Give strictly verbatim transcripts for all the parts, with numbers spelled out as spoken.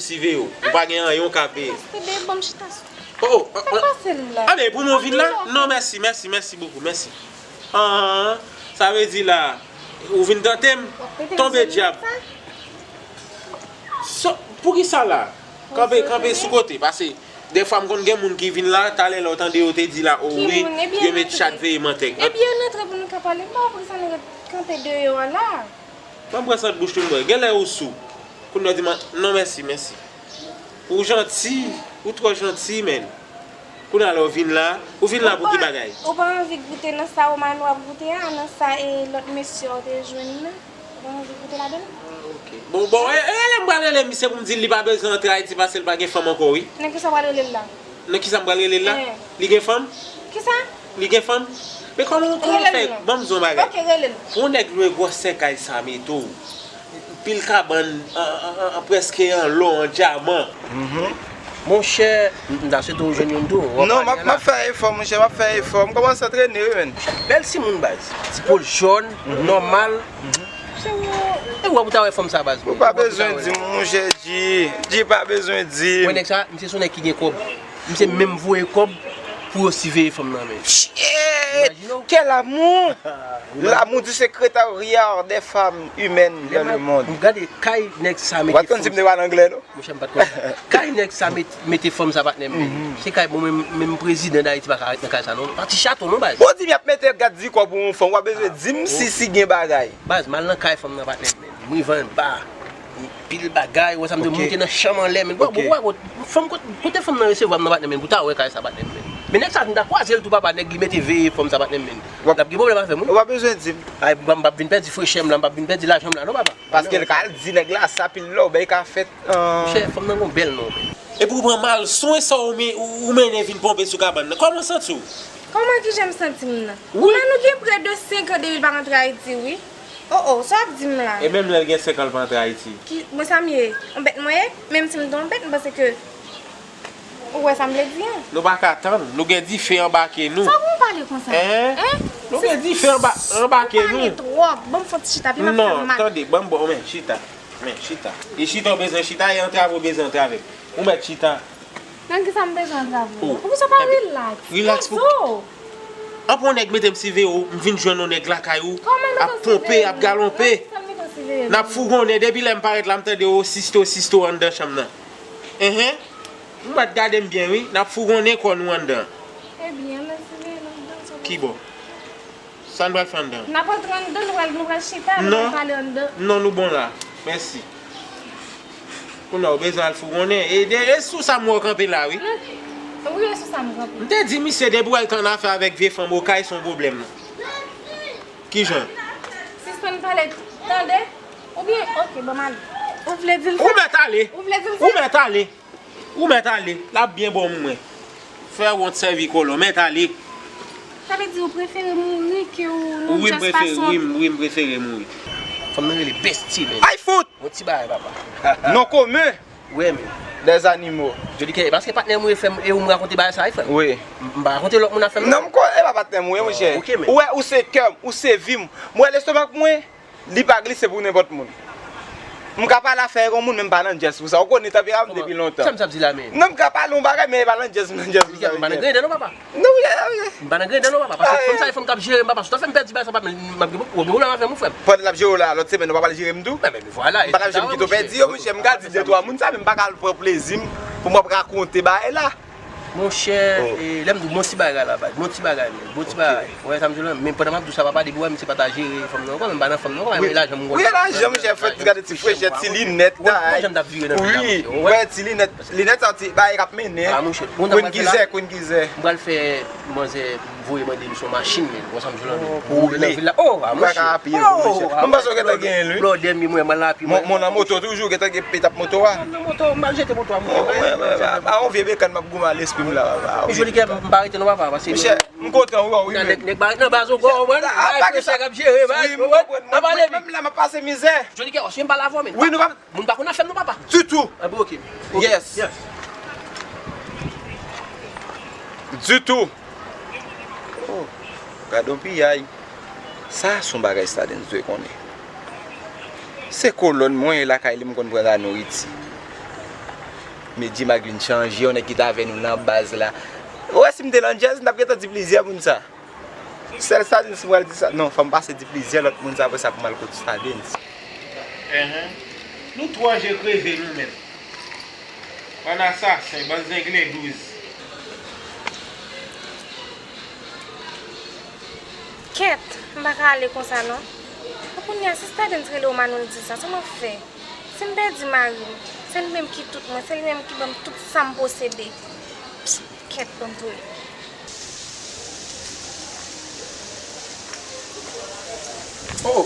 Siveye w. Ou pa gen anyen w ka peye. Tande, ban m chita sou. Oh, oh, oh, oh. Sa k pase l la? Anben, pou mwen vin la? Non, mèsi, mèsi, mèsi bokou, mèsi. Ah, sa vle di la, ou vin tante m? Tonbe dyab. So, poukisa la? Kanpe, kanpe sou kote, paske dèfwa m konn gen moun ki vin la, talè lè w tande yo te di la, o wi, yo met chat veye mantèg. Ebyen, antre pou nou ka pale. M pa wè poukisa nou ret kanpe deyò a la. Ban m pran sant bouch tou m bwè. Genlè ou sou. Kounye a w di m, non, mèsi, mèsi. Ou janti, ou twò janti, menn. Kounye a la w vin la, ou vin la pou ki bagay? Ou pa anvi goute nan sa Romano ap goute a, nan sa e lòt mesye a w te jwenn nan? Ou pa anvi goute ladan l? Ah, ok. Bon, bon, e, e, lè m pral rele misye pou m di l li pa bezwen antre Ayiti paske l pa gen fanm ankò, wi. Nan kisa w pral rele l la? Nan kisa m pral rele l la? Eh. Li gen fanm? Kisa? Li gen fanm? Men kòman, kòman w fè? Ban m di w yon bagay. Ok, rele l. Pou yon nèg lwe gwòsè kay sa mete w, pil kabann, an, an, an, an, prèske an lò, an dyaman. Monchè, m, m ta swete w jwenn youn tou. Non, m ap, m ap fè efò, monchè, m ap fè efò. M kòmanse antrene, wi, menn. Bèl timoun, baz. Ti pòl jòn, nòmal. Se ou, e w ap ou ta wè fanm sa, baz. Ou pa bezwen di m, monchè, G. G pa bezwen di m. Mwen, nèg sa, misye se yon nèg ki gen kòb. Misye menm voye kòb pou yo siveye fanm nan, men. Shit! Imagine w. Quel amour! L'amour du secrétariat des femmes humaines dans le monde. M gade kay nèg sa mete fanm. Ou pa t konn si m te pale anglè, non? Monchè, m pa t konn. Kay nèg sa met-, mete fanm sa, patnè m, men. Se kay, bon, menm, menm prezidan Dayiti pa ka ret nan kay sa, non. Pa ti chato, non, baz. Bon, di m y ap mete gad di kò pou yon fanm, w ap bezwen di m si, si gen bagay. Baz, m al nan kay fanm nan, patnè m, men. M rive anba. Pil bagay, wè sa m di, m moute nan chanm anlè, men. Bon, bon, wè, fanm, kot-, kote fanm nan resevwa m nan, patnè m, men, pou ta wè kay sa, patnè m, men. Men nèg sa, m ta kwaze l tou, papa, nèg li mete veye fanm sa, patnè m, men. L ap gen pwoblèm avè m, wi. Ou pa bezwen di m. Ay, m p ap vin pèdi fresh m la, m p ap vin pèdi lajan m la, non, papa. Paske l ka al di nèg la sa, pil lò, bay ka fèt, euh. Monchè, fanm nan gon bèl non, men. Epi ou pran malswen sa ou men-, ou, ou mennen vin ponpe sou kabann nan. Kòman w santi w? Kòman ki jan m santi m nan? Wi. Kounya nou gen prè de senk an depi l pa rantre Ayiti, wi. Oh, oh, sa w ap di m la? E menm lè l gen senk an l pa antre Ayiti. Ki, mwen sa m ye? Yon bèt mwen ye? Menm si m te yon bèt, m panse ke ou wè sa m vle di an. Nou pa ka tann. Nou gen dife anba ke nou. Sa w pale konsa? Hein? Hein? Nou gen dife anba, anba ke nou. Ou pale twòp. Ban m fè yon ti chita, pye m ap fè m mal. Non, tande, ban m ba w, men, chita. Men, chita. E chita w bezwen chita, e antrave w bezwen antrave. Ou mèt chita. Nan kisa m bezwen antrave w? Poukisa w pa relax? Relax pou... Poze w. An pou yon nèg mete m siveye w, m vin jwenn yon nèg lakay ou, ap ponpe, ap galonpe. N ap fougonnen, depi lè m parèt la, m tande w sisto, sisto anndan chanm nan. Enhen. Ou mèt gade m byen, wi, n ap fougonnen kò nou anndan. Ebyen, ann al siveye l anndan. Kibò? Sa n pral fè anndan? N ap antre anndan, nou pral, nou pral chita, nou pral pale anndan. Non, nou bon la. Mèsi. Kounye a, ou bezwen al fougonnen. E, e, e sou sa m wè w kanpe la, wi. Wi, e sou sa m kanpe. M te di misye, depi w al tann afè avèk vye fanm okay, se yon pwoblèm. Kijan? Sispann pale, tande? Oubyen, ok, ban m ale. Ou vle di l sa? Ou mèt ale. Ou vle di l sa? Ou mèt ale. Ou mèt ale, l ap byen ba w mwen. Fè wont sèvi kolon, mèt ale. Sa vle di ou prefere mouri ke ou nou just pa sot? Wi, m prefere, wi, m, wi, m prefere mouri. Fanm nan rele Bestie, men. Ay fout! Yon ti bagay, papa. Non komen. Wi, men. Des animaux. Jodi kè, paske patnè m wi, frè m, e ou m rakonte bagay sa, wi, frè m. Wi. M, m pa rakonte lòt moun afè m. Non, m ko-, e pa patnè m wi, monchè. Ok, men. Ou wè, ou se kè m, ou se vi m. Mwen, lestomak mwen, li pa glise pou nenpòt moun. M ka pale afè yon moun, men m pa nan djès pou sa. Ou konnen tanperaman m depi lontan. Sa m t ap di la, men? Non, m ka pale yon bagay, men e pa nan djès, m nan djès pou sa. M pa nan grendè non, papa. Non, wi, wi. M pa nan grendè non, papa. Paske fanm sa, e fanm k ap jere m, papa. Si w ta fè m pèdi bagay sa, papa, m ap gen pwoblèm avè m, wi, frè m. Pandan l ap jere w la, lòt semèn, ou pa pral jere m tou? M pa pral jere m tou, papa, monchè. M ka di de twa moun sa, men m pa ka al pran plezi m pou m ap rakonte bagay la. Monchè, e, lè m di w bon ti bagay la, baz. Bon ti bagay, men. Bon ti bagay. Ou wè sa m di w la? Men pandan m ap di w sa, papa, depi w wè misye pa ta jere fanm nan ankò, men m pa nan fanm nan ankò, men lajan m gon. Wi, lajan, monchè, fè gade ti frechè, ti linèt, jan m t ap vire nan vi la, monchè. Wi, ti linèt, linèt sa, ti bagay k ap mennen. Kwen gizè, kwen gizè. M pral fè manzè voye mande m se yon machin, men. Ou wè sa m di w la, men. Pou woule nan vil la. Oh, a, monchè. Ou pa ka apiye, monchè. M panse w gentan genyen l, wi. Blòdè m ye, mwen, m al apiye. Mwen nan moto toujou, gentan gen petap moto a. Nan moto, m al jete moto a, monchè. Mwen, mwen, a, a, yon vye bekàn m ap goumen a lespri m la, papa. Joli kè, m pa rete non, papa, paske... Monchè, m kontan, wi, wi, men. Nèg, nèg pa ret nan baz ankò, ou konprann? Ay, frechè k ap jere, baz, ou konprann? Ap ale vit. Menm la, m ap pase mizè. Joli kè, w ap suiv m pa lavwa, men. Wi, nou pa... Moun pa konn afè m non, papa. Ditou. Ah, bon, ok. Ok, yes. Ditou. Oh, gad on piyay. Sa se yon bagay Stardens dwe konnen. Se kolòn mwen e lakay li m konn pran la nouriti. Men G-Mac vin chanje, yon nèg ki t avè nou nan baz la. Ou wè si m te nan djaz, m t ap gentan di plizyè moun sa. Sèl Stardens m pral di sa. Non, fò m pase di plizyè lòt moun sa, apre sa pou m al kot Stardens. Enhen. Nou twò je kreve nou menm. Bann asasen, bann zenglen douz. Kèt, m pa ka ale konsa non. Kounye a, si Stardens rele w Manno, l di sa, sa m ap fè? Si m pèdi mari m, se li menm ki tout mwen, se li menm ki ban m tout sa m posede. Kèt, ban m touye. Oh!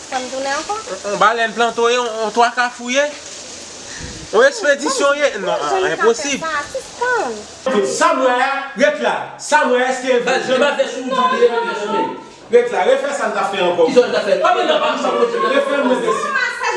Fò m tounen ankò? On, on balèn plante w ye, on, on twa kafou ye, on ekspedisyon ye. Non, ah, enposib. Sa, sispann. Sa m wè a, ret la. Sa m wè a, èske e vre? Baz, li pa fè sou nou, li pa fè sou nou. Ret la, refè sa n t ap fè ankò. Kisa w t ap fè? Pa vin nan pa m sa, mwen di. Refè mwen, mesi.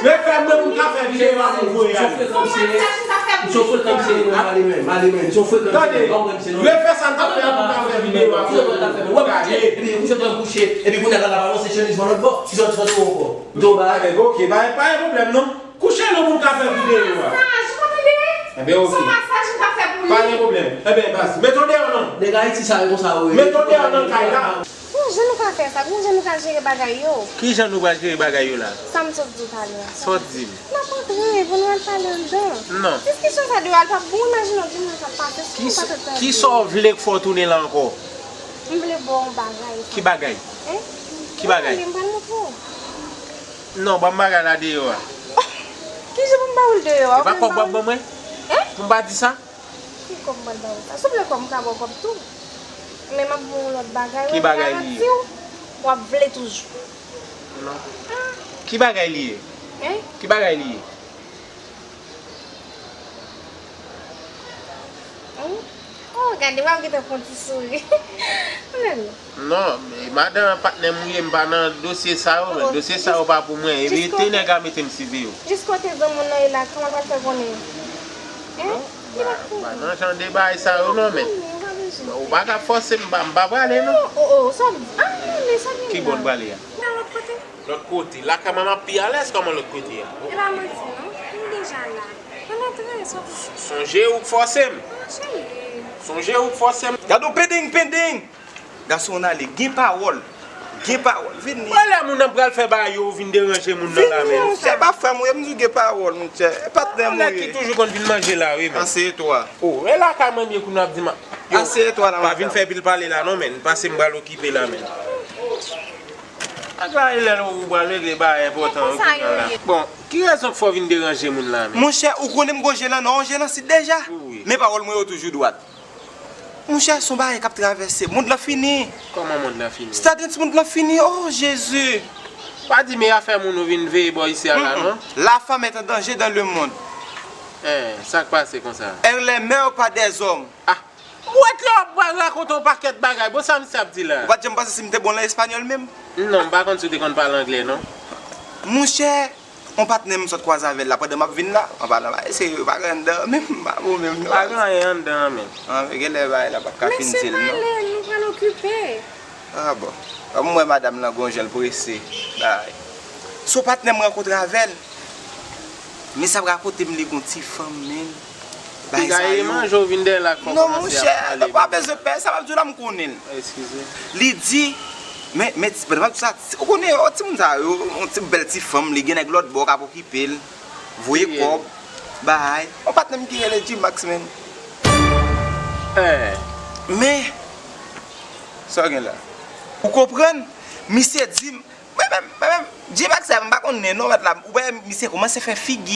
Refè mwen pou m ka fè videyo a pou m voye ale. Misye frekan, misye frekan, misye ale menm, ale menm. Misye frekan, misye pa wè misye non. Tande, refè sa n t ap fè a pou m ka fè videyo a pou m voye ale. Epi misye t ap kouche, epi kounye a la, la, la, se chemiz nan lòt bò. Kisa w t fè ankò? Ou te yon bagay? Enben, ok, pa, pa gen pwoblèm non. Kouche non pou m ka fè videyo a. Masaj, ou pa tande? Enben, ok. Se yon masaj m ka fè pou li. Pa gen pwoblèm. Enben, baz, mete w deyò non. Nèg Ayiti sa yo konsa yo ye. Mete w deyò nan kay la. Bon, jan nou ka fè sa? Bon, jan nou ka jere bagay yo? Ki jan nou pral jere bagay yo la? Sa m sot di w talè a. Sa w di m? N ap antre pou nou al pale anndan. Non. Diskisyon sa deyò a, l p ap bon, imajine w ki moun k ap pase, si nou pa t ap tande. Kisa w vle k fè w tounen la ankò? M vle ba w yon bagay. Ki bagay? Hein? Ki bagay? Tande, m pral montre w. Non, ban m bagay la deyò a. Kijan pou m ba w l deyò a? E pa kòb w ap ban mwen? Hein? Pou m pa di sa? Ki kòb m pral ba w sa? Si w vle kòb, m ka ba w kòb tou. Men m ap ba w yon lòt bagay, wi, m garanti w, w ap vle toujou. Non. Ki bagay li ye? Hein? Ki bagay li ye? Hein? Oh, gade, w ap gentan fè yon ti souri. Mwen menm. Non, men madanm an patnè m ou ye, m pa nan dosye sa yo, men dosye sa yo pa pou mwen. Epi te nèg a mete m siveye w. Jis kote granmoun nan ye la, kòman l pral fè konnen? Hein? Li pa konnen. M pa nan jan de bagay sa yo non, men. Ou pa ka fòse m, m pa, m pa prale non. Oh, oh, sa w ap di? Ah, non, men sa gen la. Ki bò n prale a? Nan lòt kote. Lòt kote. Lakay mwen m ap pi alèz kòman lòt kote a? E pa manti non, m deja la. Ann antre, sa w ap di? Sonje ou k fòse m. Sonje ou k fòse m. Gade yon pendeng, pendeng! Gason ale, gen pawòl. Gen pawòl. Vini. Wè lè moun nan pral fè bagay yo, ou vin deranje moun nan la menm. Vini, monchè, pa frè m ou ye, m di w gen pawòl, monchè. E patnè m ou ye. Nèg ki toujou konn vin manje la, wi, men. Aseye twa. Oh, e lakay mwen m ye kounye a ap di m. Yo, aseye twa la, pa vin fè pil pale la, non, men. Pase m pral okipe la, men. Ak la, e lè ou pral regle bagay enpòtan yo kounye a la. Bon, ki rezon k fè w vin deranje moun la, men? Monchè, ou konnen m gon jelan, non, gon jelan sit deja. Wi. Men pawòl mwen yo toujou dwat. Monchè, se yon bagay k ap travèse. Mond lan fini. Kòman mond lan fini? Stardens, mond lan fini. Oh, Jezi! Pa di, men afè moun ou vin veye bò isi a la, non? La femme est en danger dans le monde. Eh, sa k pase konsa? Elle est mère par des hommes. Ah! M wè lè w ap pral rakonte yon pakèt bagay. Bon, sa misye ap di la? Ou pa t janm panse si m te bon nan espanyòl menm? Non, m pa konn si w te konn pale anglè, non. Monchè, yon patnè m sot kwaze avè l la pandan m ap vin la. An palan bagay serye, pa gen anndan menm, m pa bon menm non. Pa gen anyen anndan an menm. An, men genlè bagay la p ap ka fin di l non. Mesye pale, nou pral okipe. Ah bon. Kòm m wè madanm lan gon jan l prese. Bay. Se yon patnè m rankontre avè l. Men sa ap rakonte m li gon ti fanm menm. Bagay sa yo. Piga e manje w vin dèyè l ak fò kòmanse ap pale. Non, monchè, ou pa bezwen pè, sa m ap di w la m konnen l. Eskize. Li di, men, men, ti, pandan m ap di sa, ti, ou konnen, oh, timoun sa yo, yon ti bèl ti fanm, li gen nèg lòt bò k ap okipe l, voye kòb, bay. Yon patnè m ki rele G-Max, menm. Eh. Men, sa w gen la? Ou konprann? Misye di m, mwen menm, mwen menm, G-Max sa, m pa konnen non, mèt la, ou wè, misye kòmanse fè figi.